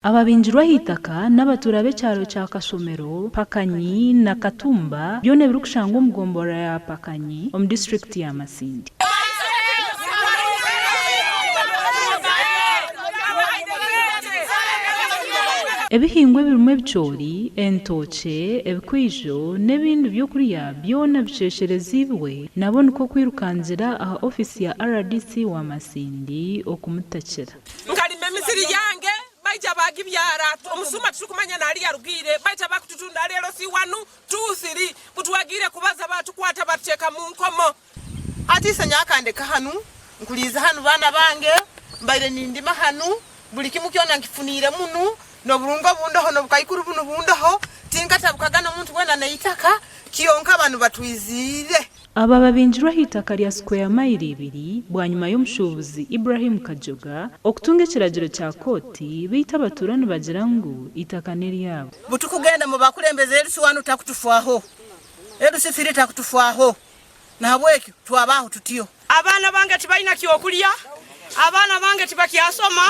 Ababingirwe ah'eitaka n'abatuura b'ekyaro kya Kashomero, Pakanyi na Katumba byona ebirikushangwa omu gomborora ya Pakanyi omu disiturikiti ya Masindi. Ebihingwa ebirimu ebicoori, entookye, ebikwijo n'ebindi by'okurya byona bicwekyereziibwe nabo nikwo kwirukangira aha ofiisi ya rdc wa Masindi okumutakira. Nkarima emisiri yange, baija baagibyara. Omusuma titurikumanya n'ahu yarugiire. Baija baakututunda ahari LC wanu, tuu, siri. Ku twagiire kubaza baatukwata baatuteeka mu nkomo. Hati ise nyakandeka hanu, nkuliize hanu baana bange, mbaire nindima hanu, buli kimu kyona nkifuniire munu, n'oburungi obundoho n'obukaikuru bunu bundoho, tinkatabukaga n'omuntu weena n'eitaka, kyonka banu batwiziire. Aba babingirwe ah'eitaka rya sikweya mayiro ibiri bwanyima y'omushuubuzi Ibrahim Kajoga okutunga ekiragiro kya kooti beitu abatuura nibagira ngu eitaka n'eryabo. Butukugenda mu bakulembeze LC wanu takutufwaho, LC thiri takutufwaho nahabwekyo twaba aho tutyo. Abaana bange tibaina kyokulya, abaana bange tibakyasoma,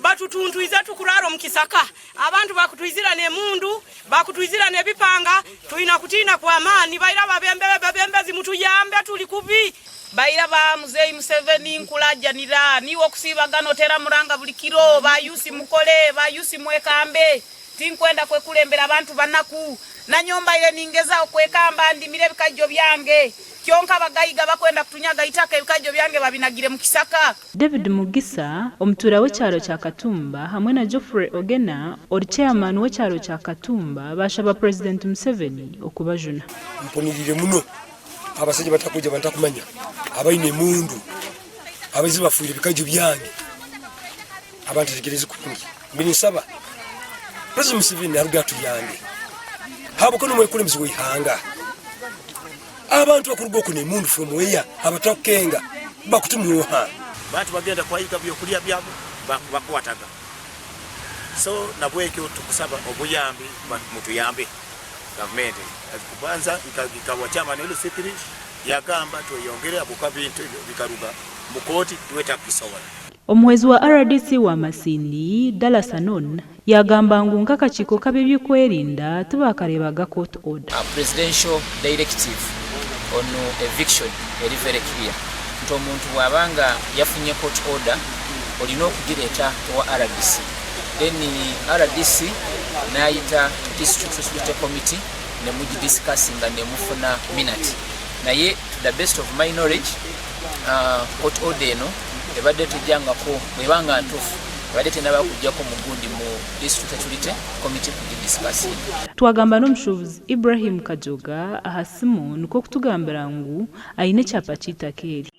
batutuntwize tukuraara omu kisaka, abantu bakutwizira n'emundu, bakutwizira n'ebipanga, twina kutiina kw'amaani, baira babembezi mutuyambe tuli kubi. Baira ba Muzeeyi Museveni nkulajanira niiwe okusiibagana otera muranga buli kiro, ba youth mukole, ba youth mwekambe, tinkwenda kwekulembera abantu banaku, nanyowe mbaire ningezaho kwekamba ndimire ebikaijo byange. Kyonka abagaiga bakwenda kutunyaga eitaka ebikaijo byange babinagire mu kisaka. David Mugisa, omutuura w'ekyaro kya Katumba hamwe na Geoffrey Ogena ori chairman w'ekyaro kya Katumba baashaba Purezidenti Museveni okubajuna. Mpuniriire muno abasaija batakwija bantakumanya abaine emundu abaizire bafuire ebikaijo byange abanterekereze kurungi. Mbe ninsaba President Museveni aruge atuyambe habwokuba nomwekulembezi weihanga. Abantu bakuruga oku nemundu from where abatakukenga bakutumuha. Bantu bagenda kwayiga byokulya byabo bakubakwataga so nabwekyo tukusaba obuyambi mutuyambe gavumenti kubanza ikawa chairman LC3 yagamba tweyongere habwokuba bintu ebyo bikaruga mu kooti twetakubisobora. Omuhwezi wa rdc wa Masindi, Dallas Anon, Yaagamba ngu nk'akakiiko k'ab'eby'okwerinda tibaakareebaga court order. Presidential directive on eviction eri very clear nti omuntu bwaba nga yafunye court order olina okugireeta ewa rdc then rdc nayita district security committee nemugidiscussinga nemufuna minute naye to the best of my knowledge court order eno ebadde tejjangako bweba nga ntuufu ebadde tenaba kujjako mu gundi mu district security committee kugidiscussinga. Twagamba n'omushuubuzi Ibrahim Kajoga aha simu nikwo kutugambira ngu aine ekyapa ky'eitaka eri.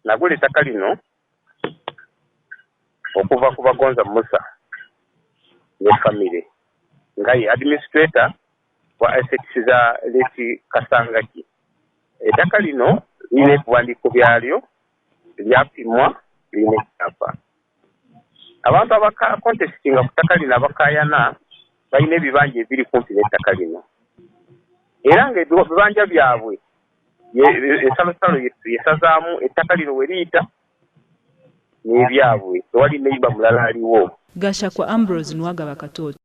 Nagura eitaka lino okuva ku Bagonza Musa ne famire nga ye administrator wa assets za late Kasangaki. Eitaka lino lirina ebiwandiiko byalyo, lyapimwa, lirina ekyapa. Abantu abaka contestinga ku ttaka lino abakayana balina ebibanja ebiri kumpi n'ettaka lino era nga ebibanja byabwe ensalosalo yesazaamu ettaka lino weriyita n'ebyabwe tewali neighbor mulala aliwo. Gashakwa Ambrose Nuwagaba Katoto.